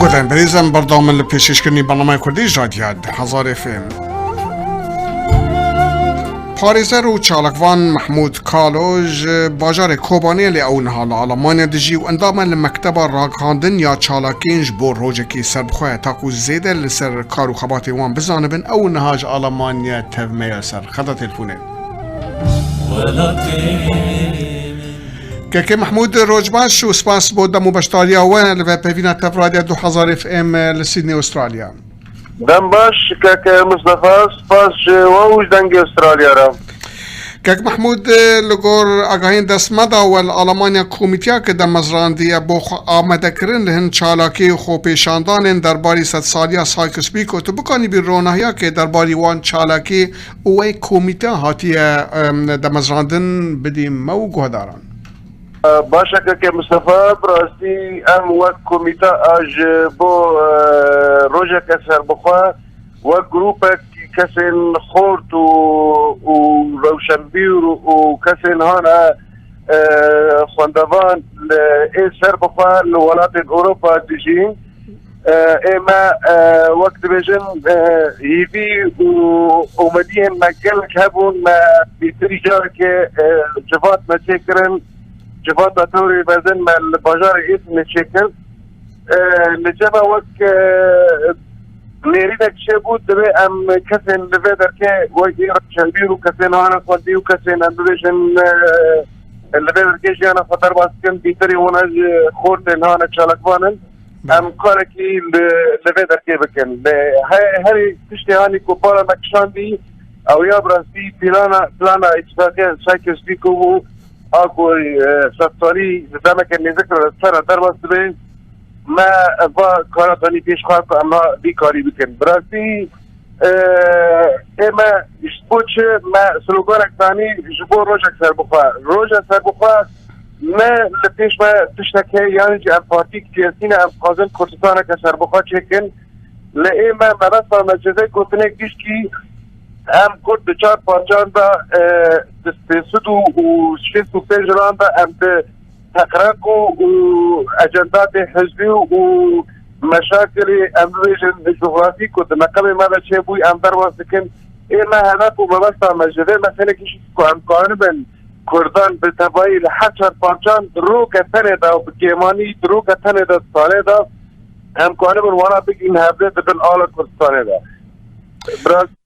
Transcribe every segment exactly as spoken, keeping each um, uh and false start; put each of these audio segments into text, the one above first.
Guhdarên birêz, em berdewam in li pêşkêşkirinî bernameya Kurdî ji Radya du hezar F M. Parêzer û çalakvan Mehmûd Kalo ji bajarê Kobaniyê, lê ew niha li Alemanya dijî û endam e li Mekteba Ragihandin ya Çalakiyên ji bo Rojekî Serbixwe. Ta ku zêde li ser kar û xebatê wan bizanibin, ew niha ji Alemanya tev me ye ser xeta telefonê. Kekê Mehmûd, roj baş û spas bo dem û beşdariya we li vê peyvîna tev Radya du hezar F M li Sydney, Australya. Dem baş, keke Mustafa, spas ji we û ji Dengê Australya re. Kek Mehmûd, li gor agahiyên dest me da, we li Alemanya komîteyeke demezrandiye bo xwe amadekirin li hin çalakî û xwepêşandanên derbarî sedsaliya Sykes-Picot. Tu bikanî bî ronahiyeke derbarî wan çalakî û wê komîte hatiye, em, demezrandin bidî me û guhdaran. Baş e keke Mustafa, bi rastî em wek komîte a ji bo, e, rojeke serbixwe, wek grûpek kesên xort û, û rewşenbîr û kesên hane, e, xwendevan li ê serbixwe li welatên Ewropa dijîn. E, ê me, e, wek dibêjin, e, hîvî û umediyên me gelek hebûn, me bîtirî carekê, e, civat me çêkirin, civata dewrê mezin me li bajarê Êdinê çêkir. E, li cem me wek, e, nêrînek çêbû, divê em kesên li vê derkê wek rewşenbîr û kesên hane xwendî û kesên em bibêjin, e, li vê derkê jiyana xwe derbas dikin, bîtirî wana ji xortên hane çalakvan in. Em karekî li, li vê derkê bikin. Li he-, herî tiştê hanî ku bala me kişandî, ew ya bi rastî plana, plana îtîfaqiya Sykes-Picot bû, a ku, e, sedsalî li demeke nêzik li ser re derbas dibe, me va kara danî pêş xwe ku em ha vî karî bikin. Bi rastî, e, ê me ji bo çi me sloganek danî ji bo rojek serbixwe. Roja serbixwe ne li pêş me tiştek heye, yan jî em partîk siyasî ne, em dixwazin Kurdistaneke serbixwe çêkin. Li ê me mebesta me ji vê gotinek giştî, em Kurd di çar parçan de, e, di sê sed û şêst û pênc ran de em di teqrek û, û ecendatê hizbî û meşakilê, em bibêjin, cografî ku di meqamê me de çêbûyî, em derbas dikin. Ê me hedef û mebesta me ji vê meselê giştî ku em kanibin Kurdan bi tevayî li her çar parçan di roke tenê de û bi kêmanî di roke tenê de di salê de em kanibin wana bigihînin hevdê di bin ala Kurdistanê de. Bi rastî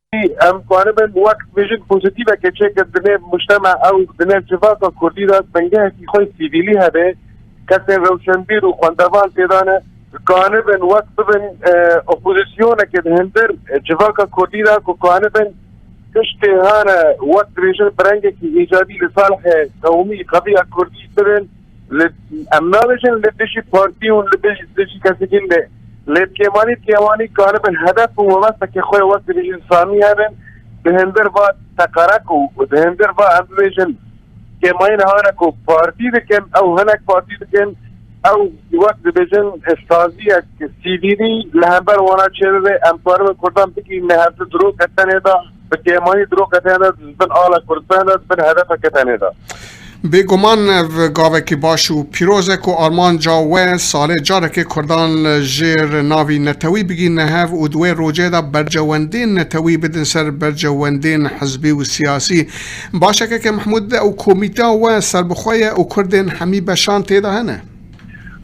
em kanibin wek dibêjin pozîtîveke çêkin di nêv mujtema ew di nêv civaka Kurdî de bingehekî xwe sivîlî hebe, kesên rewşenbîr û xwendevan tê de ne, kanibin wek bibin, e, opozîsyoneke di hundir, e, civaka Kurdî de ku kanibin tiştê hane wek dibêjin bi rengekî îcabî li salihê qewmî qediya Kurdî bibin. Li, em nabêjin li dijî partî û li dijî, dijî kesekî ne. Lê bi kêmanî, bi kêmanî kanibin hedef û mebesteke xwe wek dibêjin samî hebin, di hundir va teqerek û di hundir va em bibêjin kêmayî niha hene ku partî dikin, ew hinek partî dikin, ew wek dibêjin saziyek sivîlî li hember wana çêbibe, em karibin Kurdan bigihîne hevdê di roke tenê de, bi kêmayî di roke tenê de, di bin ala Kurdistanê de, di bin hedefeke tenê de. Bêguman ev gavekî baş û pîroz e ku armanca we salê carekê Kurdan li jêr navî netewî bigihîne hev û di wê rojê de bercewendên netewî bidin ser bercewendên hizbî û siyasî. Baş e keke Mehmûd, ew komîta we serbixwe ye û Kurdên hemî beşan tê de hene?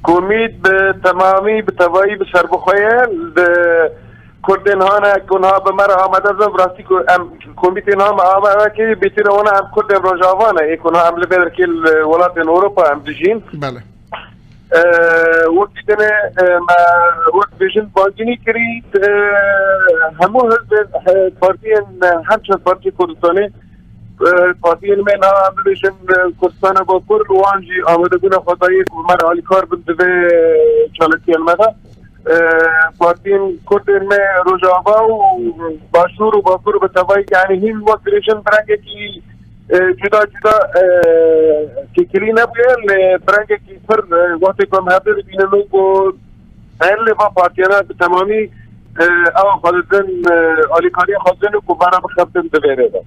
Komît bi temamî, bi tevayî, bi serbixwe ye. Li Kurdên hane ku niha bi me re amade bin, bi rastî ku em komîtê niha me amade kirî, bêtir wana em Kurdên Rojava ne, ê ku niha em li vê derkê li welatên Ewropa em dijîn. Bele. E, wekî tenê, e, me wek bêjin bangînî kirî, e, hemû hizbên, e, partiyên, e, her çend partiyê Kurdistanê, e, partiyên me niha em bibêjin, e, Kurdistana Bakur, wan jî amadebûna xwe dayê ku me re alîkar bin di vê çalakiyên me de. E, partiyên Kurdên me Rojava û Başûr û Bakur bi tevayî, yanî hîn wek dibêjin bi rengekî, e, cuda cuda, e, têkilî nebûye, lê bi rengekî pir, e, wextê ku em hevdê dibînin û ku her lê va partiyana bi temamî, e, ew xwe didin, e, alîkariya xwe didin û ku me re bixebtin di vê rê de.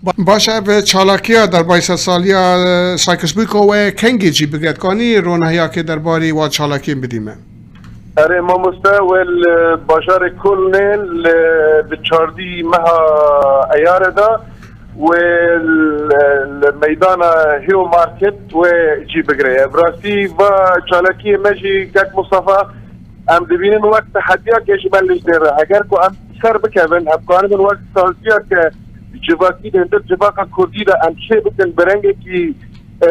Ba-, baş e, ev çalakiya derbarê sedsaliya, e, Sykes-Picot we kengê cî bigre? Dikanî ronahiyakê derbarê wan çalakiyên bidî me? Erê mamoste, wê li bajarê Kolnê li, di çardî meha Eyarê de wê li, li meydana Heo Market wê cî bigire. Bi rastî va çalakiyê me jî kek Mustafa em dibînin wek tehediyakê ji me lijnê re. Heger ku em ser bikevin, em kanibin wek saziyeke civakî di hundir civaka Kurdî de em çê bikin bi rengekî e,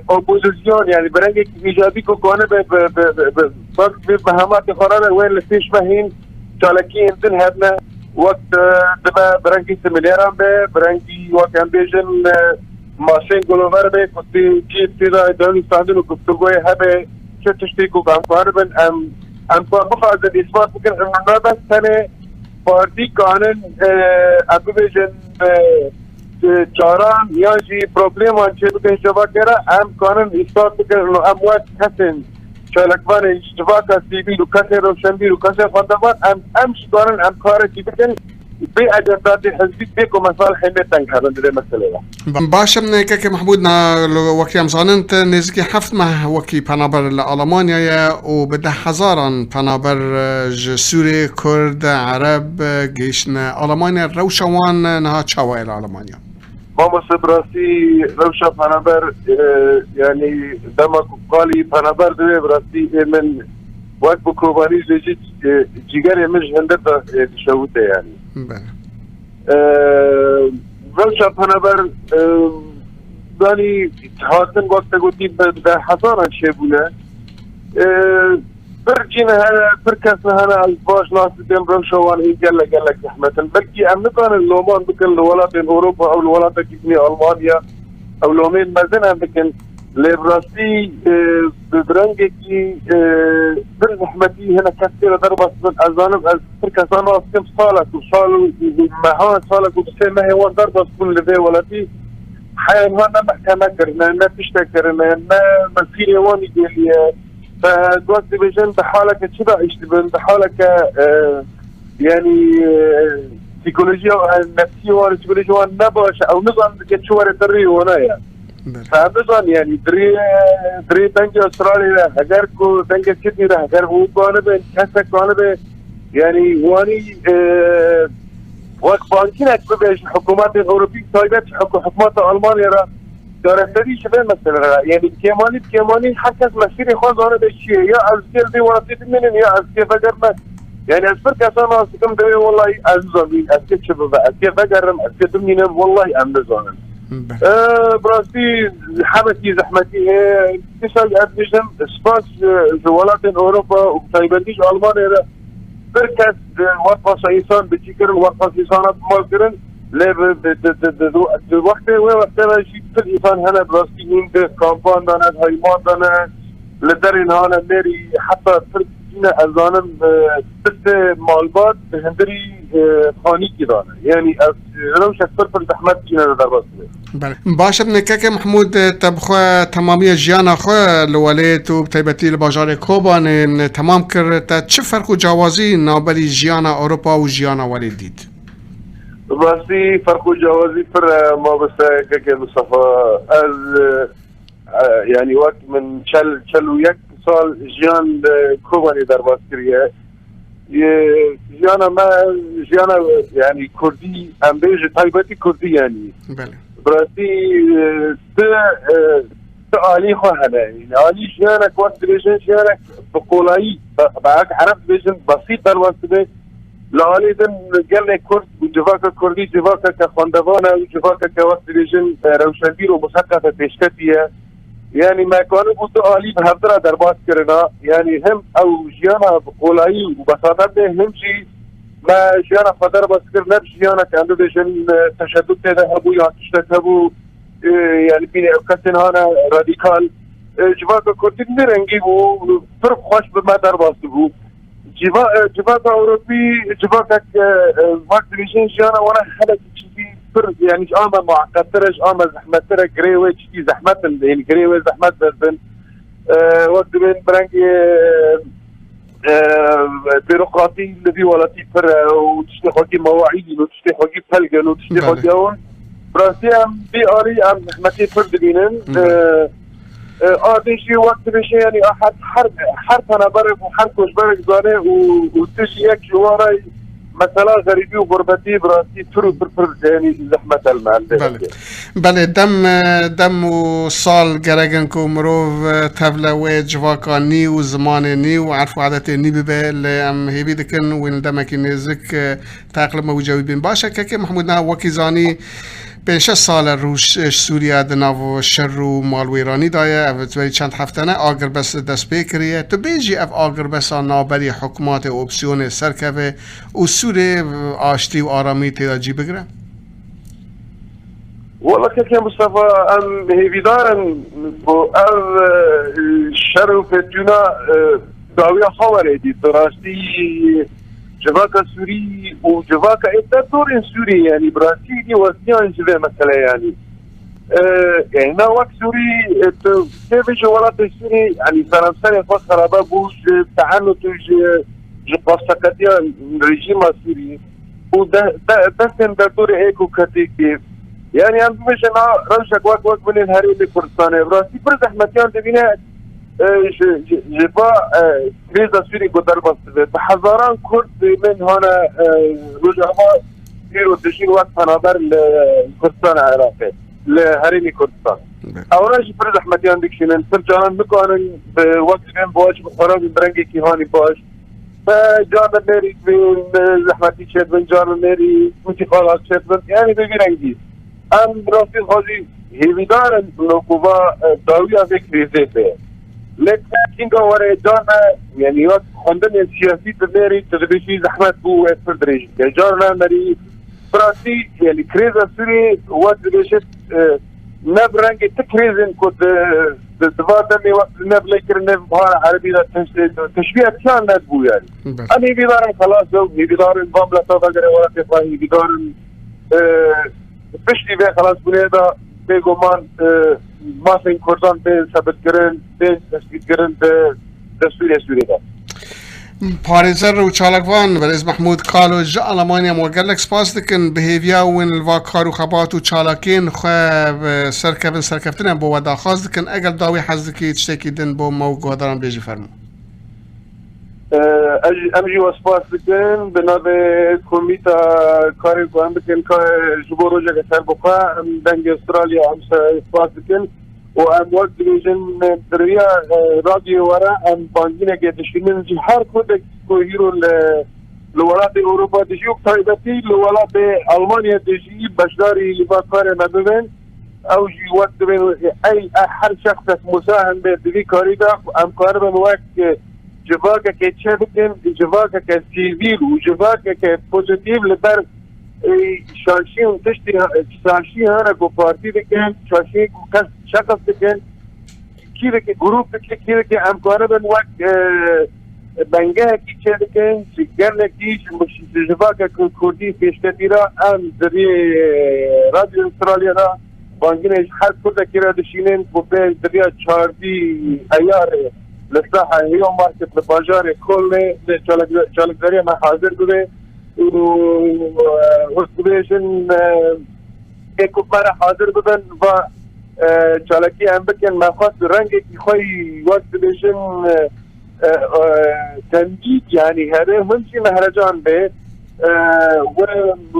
opozisyon, yani bi rengekî îcabî ku konibe bi, bi, bi, bi, bak bi mehematê xwe re wê li pêş me hîn çalakiyên din hebne, wek, e, dibe bi rengî similêran be, bi rengî wek em bêjin, e, maşên gulover be, ku tê, cî tê de danûstandin û guftûgoyê hebe, çi tiştê ku em karibin, em, em bixwazin îspat bikin, em ne bes tenê partî kanin, e, em bibêjin, e, e, çaran yan jî probleman çêbikin civakê re, em kanin îspat bikin, em wek kesên çalakvanên civaka sivîl û kesên rewşenbîr û kesên xwendevan, em, em jî kanin em karekî bikin, bê ecendatê hizbî, bê ku mesalihên me teng hebin di vê meselê de. Baş e, kekê Mehmûd, na wekî em zanin, te nêzîkî heft meh wekî penaber li Alemanya ye û bi deh hezaran penaber, e, ji Sûrê, Kurd, Ereb, e, gihîştine Alemanya. Rewşa wan, e, niha çawa ye li Alemanya? Mamoste, bi rastî rewşa penaber, e, yanî dema ku qalî penaber divê, bi rastî ê min wek bi Kobanî jê jî, e, cîgerê min ji hundir de, e, dişewite yanî. Belê. E, rewşa penaber, e, yanî hatin wek te gotî bi, bi hezaran çêbûne. E, pir cî ne hene, pir kes ne hene, ez baş nas dikim, rewşa wan hîn gelek, gelek zehmet in. Belkî em nizanin loman bikin li welatên Ewropa ew li welatekî din ê Almanya, ew lomên mezin em bikin. Lê bi rastî, e, bi, bi rengekî, e, pir zehmetî hinek kes tê re derbas dibin. Ez zanim, ez pir kesan nas dikim, salek û sal û, û mehan, salek û du sê mehê wan derbas bûn li vê welatî. Heya niha ne mehkeme kirine, ne tiştek kirine, ne mesîrê wan î geliye. Bi, wek dibêjin, bi haleke çi de îş dibin, bi haleke, e, yanî, e, psîkolojiya, e, nefsî wan, psîkolojiya wan ne baş e. Ew nizanin dike çi were te rê wana ye. Belê. Te em bizan, yanî, dirê, dirê dengê Astralya re, heger ku dengê Sydney re, heger hû kanibe, kesek kanibe, yanî, wanî, e, wek bankînek bibe ji hikûmetên Ewropî, taybet hikû-, hikûmeta Almanya re, çareserî ji vê meselê re. Yanî, kêmanî bi kêmanî her kes mesîrê xwe zanibe çi ye. Ya ez kê li vê welatê bimînim, ya ez kê vegerime. Yanî, ez pir kesan nas dikim, divê wellahî ez nizanim, ez kê çi bibe, ez kê vegerim, ez kê bimînim, wellahî em nizanin. Belê. E, bi rastî hebekî zehmetî heye. Dîsa ez dibêjim, spas, e, ji welatên Ewropa û bi taybetî ji Almanyayê re pir kes, e, wek paşa însan bi cî kirin, wek paşa însan hat mal kirin. Lê bi, bi, di, di, di, di, di wextê, wê wextê re jî pir însan hene bi rastî hîn di kampan de ne, di heyman de ne, li derê niha ne nêrî, heta pir ne, ez zanim, e, pir malbat di hundirî, e, xanîkî de ne. Yanî ez, e, rewşek pir pir zehmet çîne de derbas dibe. Belê. Baş e, keke Mehmûd, te bi xwe temamiya jiyana xwe li welêt û bi taybetî li bajarê Kobanê temam kir. Te çi ferq û cawazî navberî jiyana Ewropa û jiyana welêt dît? Rastî ferq û cawazî pir e, mamoste keke Mistefa. Ez, e, e, yanî wek min çel, çel û yek sal jiyan li Kobanê derbas kiriye. E, jiyana me, jiyana, yanî Kurdî, em bêjin taybetî Kurdî yanî. Belê. Bi rastî, e, ti, e, ti alî xwe hene. Yanî alî jiyanek wek dibêjin jiyanek bi qolayî, be, be wek Ereb dibêjin besît derbas dibe. Li alî din gelê Kurd û civaka Kurdî civakeke xwendevan e û civakeke wek dibêjin, e, rewşenbîr û museqefe pêşketî ye. Yanî me kanibû du alî bi hevdira derbas kirina. Yanî him ew jiyana bi qolayî û besadetê, him jî me jiyana xwe derbas kir ne bi jiyanek em bibêjin, e, teşedud tê de hebû yan tiştek hebû, e, yanî bînê ew kesên hane radîkal. E, civaka Kurdî bi vî rengî bû, pir xweş bi me derbas dibû. Civa-, e, civaka Ewropî, civakek, e, e, wek dibêjin jiyana wana helek çîkî pir, yanî ji a me mueqettir e, ji a me zehmettir e, girê wê çîkî zehmet in, yanî girê wê zehmet derdin. E, wek dibên bi rengê, e, bîrokratî li vî welatî pir e û tiştê xwekî mewaîdîn û tiştê xwekî pelgin û tiştê Belê. Xwekî ew in. Bi rastî em vî alî em zehmetî pir dibînin. Belê. E, E, a din jî wek dibêje, yanî a her, her, her penaberek û her koçberek zane û, û tu jî yek ji wan re mesela xerîbî û xurbetî bi rastî pir û pir, pir, yanî zehmet e li me, li Belê. Belê, dem, e, dem û sal gerek in ku mirov, e, tevle wê civaka nî û zimanê nî û erf û adetê nî bibe, lê em hêvî dikin wî li demekî nêzik, e, teqlime û cewî bin. Baş e, kekê Mehmûd, niha wekî zanî, pênc şeş sal e Rûs ji Sûriye di nav şer û malwêranî de ye. Ev ji berî çend hefte ne agirbest dest pê kiriye. Tu bêjî ev agirbesta navberî hikûmetê opsiyonê serkeve û Sûrê aştî û aramî tê de cî bigire? Wela kekê Mustafa, em hêvîdar in ku ev, e, şer û fetûna, e, dawiya xwe were dî. Bi rastî civaka Sûrî û civaka ê derdorên Sûrî, yanî bi rastî dî westiyan ji vê meselê, yanî. E, yanî na wek Sûrî, e, tu tê bijî welatê Sûrî, yanî seramserê xwe xerabe bû ji teanut û ji, ji qasseketiya rejîma Sûrî û de, de, destên derdorê ê ku ketê kê. Yanî em bibêjin na rewşek wek, wek binên herêmê Kurdistanê. Bi rastî pir zehmetiyan dibîne, e, ji, ji, ji va, e, krêza Sûrî ku derbas dibe. Bi hezaran Kurd bên hane, e, Rojava îro dijîn wek penaber li Kurdistana Iraqê, li herêmî Kurdistan. Evet. Ewna jî pir zehmetiyan dikişînin. Pir caran nikarin bi wek dibên bi wek bi xwe re bin bi rengekî hanî baş. Be carna mêrî bin, e, zehmetî çêdibin, carna mêrî wekî xalas çêdibin. Yanî bi vî rengî. Em bi rastî xwezî hêvîdar in ku va, e, dawiya vê krîzê be. Lê kînga were carna, yanî wek xwendinên siyasî dinêrî, tu dibêjî zehmet bû, wê pir dirêj bike. Carna merî bi rastî, yanî krêza Sûriyê wek dibêjit, e, ne bi rengê ti krêzên ku di, di, di va demê wek ne bi lê kirin, ne bi bihara erebî de teşbî-, teşbîhatiyan nedibû yanî. Belê. Em hêvîdar in xelas be, hêvîdar in va mileta vegere welatê xwe, hêvîdar in, e, piştî vê xelasbûnê de bêguman, e, mafên Kurdan bên sebitkirin, bên tespîtkirin di destûrê Sûriyê de. Parêzer û çalakvan, berêz Mehmûd Kalo ji Almanya, me gelek spas dikin. Bi hêviya win li va kar û xebat û çalakiyên xwe bi serkevin, serkeftinên bo we daxwaz dikin. Eger dawî hez dikî tiştekî din bo me û guhdaran bêjî, fermo. Em jî we spas dikin. Bi navê komîta karên ku em dikin, ka ji bo rojeke serbixwe, em Dengê Australya em se-, spas dikin. û em wek dibêjin, di riya, e, radyoyê we re em bangîneke dişînin ji her kurdek ku hîro li, li welatê Ewropa dijî û bi taybetî li welatê Almanya dijî beşdarî va karê me bibin. Ew jî wek dibên ey, e, her şexsek musahim be di vî karî de, em karibin wek, e, civakekê çêbikin, civakeke sivîl û civakeke pozîtîf li ber, e, şaşî û tiştî, şaşî hene ku partî dikin, şaşî ku kes şexs dikin, kî dike, grûp dike, kî dike, em karibin wek, e, bengehekî çêbikin, ji gelekî, ji, ji civakeke kurdî pêşketî re em di rê, e, Radyo Australya re bangînê ji her kurdekî re dişînin ku bê di riya çardî Eyarê li saha Haymarket li bajarê Kolnê li çalak-, çalakzariya me hazir bibe û, e, wek dibêjin, e, ê ku me re hazir bibin va, e, çalakî em bikin, me xwest rengekî xwe yî wek dibêjin, e, e, e, temcîd, yanî hebe hûn jî mehrecan bê. E, we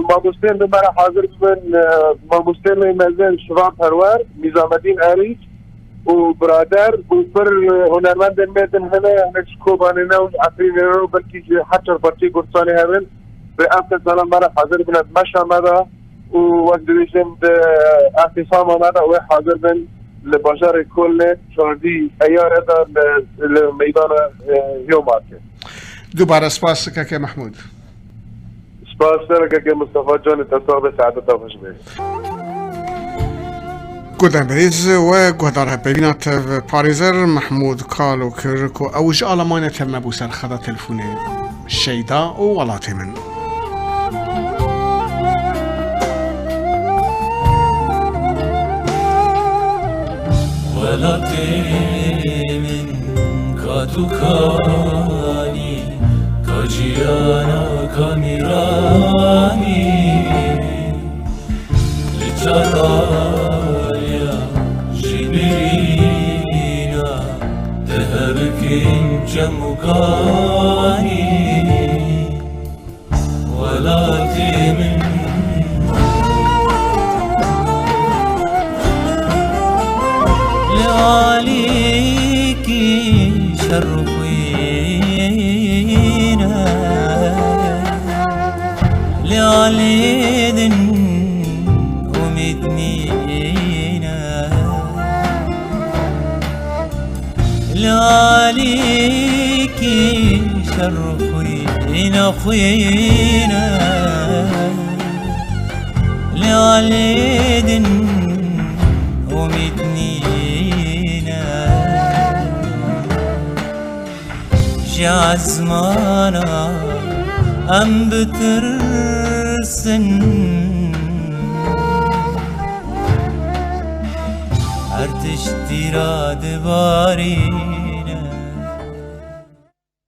mamostên bi me re hazir bibin, e, mamostên wê mezin Şivan Perwer, Nîzamedîn Erîç û birader û pir, e, hunermendên me din hene, hinek ji Kobanê ne û ji Efrînê ne û belkî ji her çar parçeyê Kurdistanê hebin. Bi ev kesana me re hazir bine di meşa me de. û wek dibêjin di îhtisama me de wê hazir bin li bajarê Kolnê çardî Eyare de li, li meydana, e, Haymarket. Dubare spas keke Mehmûd. Spas te keke Mustafa, canê te sax be, saete te xweş be. Guhdarên berêz we guhdar hevpeyvîna tev parêzer Mehmûd Kalo kir ku ew ji Alemanya tevne bû ser xeta telefonê. Şeyda û welatê min. Welatê min, ka tu kanî, ka jiyana, ka mîranî, li çaraliya ji birî Lê din umîd nîne. Li alîkî şer xwîne xwîne. Li alî din umîd nîne. Ji ezmana em bitirsin. Her tiştî ra dibarî